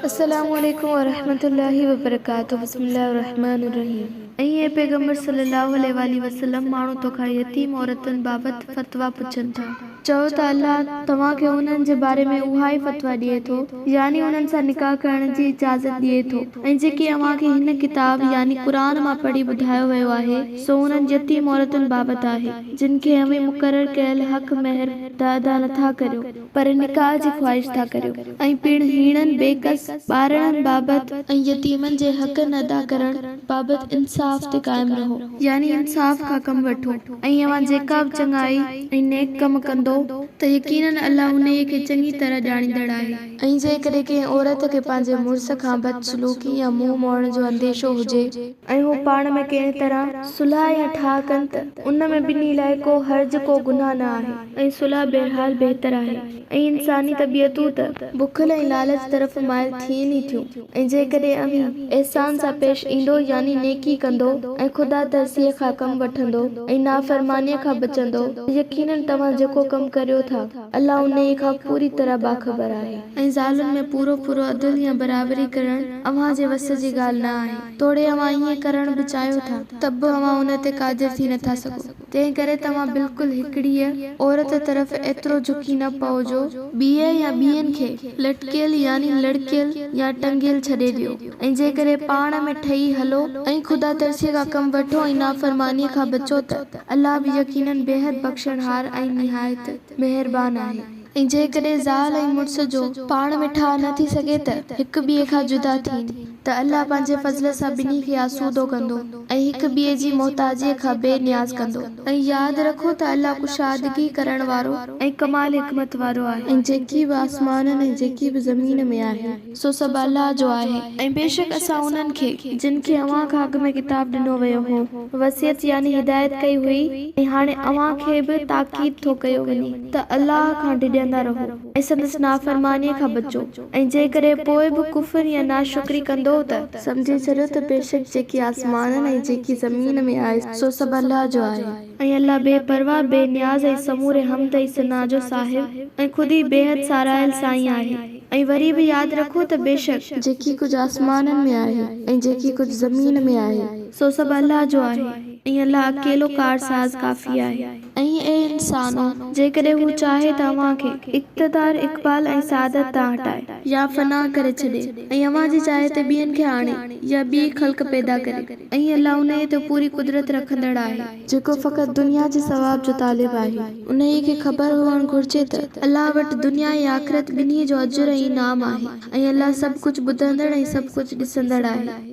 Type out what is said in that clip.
السلام عليڪم ورحمة الله وبرڪاته بسم الله الرحمٰن الرحيم ۽ اي پيغمبر صلي الله عليه واٰله وسلم ماڻهو توکان يتيم عورتن بابت فتويٰ پڇن ٿا چؤ ته الله توهان کي انهن جي باري ۾ اها ئي فتويٰ ڏئي ٿو يعني انهن سان نڪاح ڪرڻ جي اجازت ڏئي ٿو ۽ جيڪي اوهان کي هن ڪتاب يعني قرآن مان پڙهي ٻڌايو ويو آهي سو انهن يتيم عورتن بابت آهي جن کي اوهين مقرر ڪيل حق مهر ته ادا نٿا ڪريو. پر نڪاح جي خواهش ٿا ڪريو ۽ پڻ هيڻن، بيڪس، ٻارڙن بابت ۽ يتيمن جي حقن ادا ڪرڻ بابت انصاف تي قائم رهو. يعني انصاف کان ڪم وٺو ۽ اوهان جيڪا به چڱائي ۽ نيڪ ڪم ڪندو ته يقيناً الله انهيء کي چڱي طرح ڄاڻيندڙ آهي. ۽ جيڪڏهن ڪنهن عورت کي پنهنجي مڙس کان بدسلوڪي يا منهن موڙڻ جو انديشو هجي، ۽ هو پاڻ ۾ ڪنهن طرح صلح يا ٺاهه ڪن ته ان ۾ ٻنهي لاء ڪو حرج ڪو گناهه نه آهي. ۽ صلح بهرحال بهتر آهي ۽ انساني طبيعتون ته بخل ۽ لالچ طرف مائل ٿين ئي ٿيون ۽ جيڪڏهن اوهين احسان سان پيش ايندو يعني نيڪي ڪندو ۽ خدا ترسيء کان ڪم وٺندو ۽ نافرمانيء کان بچندو ته يقيناً توهان جيڪو ڪم ڪريو ٿا الله انهيء کان پوري طرح باخبر آهي. ۽ زالن ۾ پورو پورو عدل يا برابري ڪرڻ اوهان جي وس جي ڳالهه نه آهي، توڙي اوهان ائين ڪرڻ به چاهيو ٿا، ته به اوهان ان تي قادر ٿي نٿا سگهو. تنهنڪري توهان بلڪل هڪڙيء عورت طرف ايترو جهڪي نه پئو جو ٻيء يا ٻين کي لٽڪيل يعني لڙڪيل يا ٽنگيل ڇڏي ڏيو. ۽ جيڪڏهن پاڻ ۾ ٺهي هلو ۽ خدا ترسيء کان ڪم وٺو ۽ نافرمانيء کان بچو ته الله به يقيناً بيحد بخشڻهار ۽ نهايت مهربان آهي. ۽ جيڪڏهن زال ۽ مڙس جو پاڻ ۾ ٺاهه نه ٿي سگهي ته هڪ ٻئي کان جدا ٿين ته الله پنهنجي فضل سان ٻنهي کي آسودو ڪندو ۽ هڪ ٻئي جي محتاجيء کان بي نياز ڪندو. ۽ ياد رکو ته الله ڪشادگي ڪرڻ وارو ۽ ڪمال حڪمت وارو آهي. ۽ جيڪي به آسمانن ۽ جيڪي به زمين ۾ آهي. سو سڀ الله جو آهي. ۽ بيشڪ اسان انهن کي، جن کي اوهان کان اڳ ۾ ڪتاب ڏنو ويو هو، وصيت يعني هدايت ڪئي هئي ۽ هاڻي اوهان کي به تاڪيد ٿو ڪيو وڃي ته الله کان ڊڄندا رهو ۽ سندس نافرمانيء کان بچو ۽ جيڪڏهن پوء به ڪفر يا ناشڪري ڪندؤ ته، سمجهي ڇڏيو ته بيشڪ جيڪي آسمانن ۽ جيڪي زمين ۾ آهي سو سڀ الله جو آهي. ۽ الله بي پرواهه، بي نياز ۽ سموري حمد ۽ ثنا جو صاحب ۽ خود ئي بيحد ساراهيل سائين آهي. ۽ وري به ياد رکو ته بيشڪ. جيڪي ڪجهه آسمانن ۾ آهي ۽ جيڪي ڪجهه زمين ۾ آهي. سو سڀ الله جو آهي ۽ الله اڪيلو ڪارساز ڪافي آهي. ۽ اي انسانو! جيڪڏهن هو چاهي ته اوهان کي، اقتدار، اقبال ۽ سعادت تان هٽائي. يا فنا ڪري ڇڏي ۽ اوهان جي جاء تي ٻين کي آڻي يا ٻي خلق پيدا ڪري ۽ الله انهيء تي پوري قدرت رکندڙ آهي. جيڪو فقط دنيا جي ثواب جو طالب آهي، انهيء کي خبر هئڻ گهرجي ته الله وٽ دنيا ۽ آخرت ٻنهي جو اجر ۽ انعام آهي ۽ الله سڀ ڪجهه ٻڌندڙ ۽ سڀ ڪجهه ڏسندڙ آهي.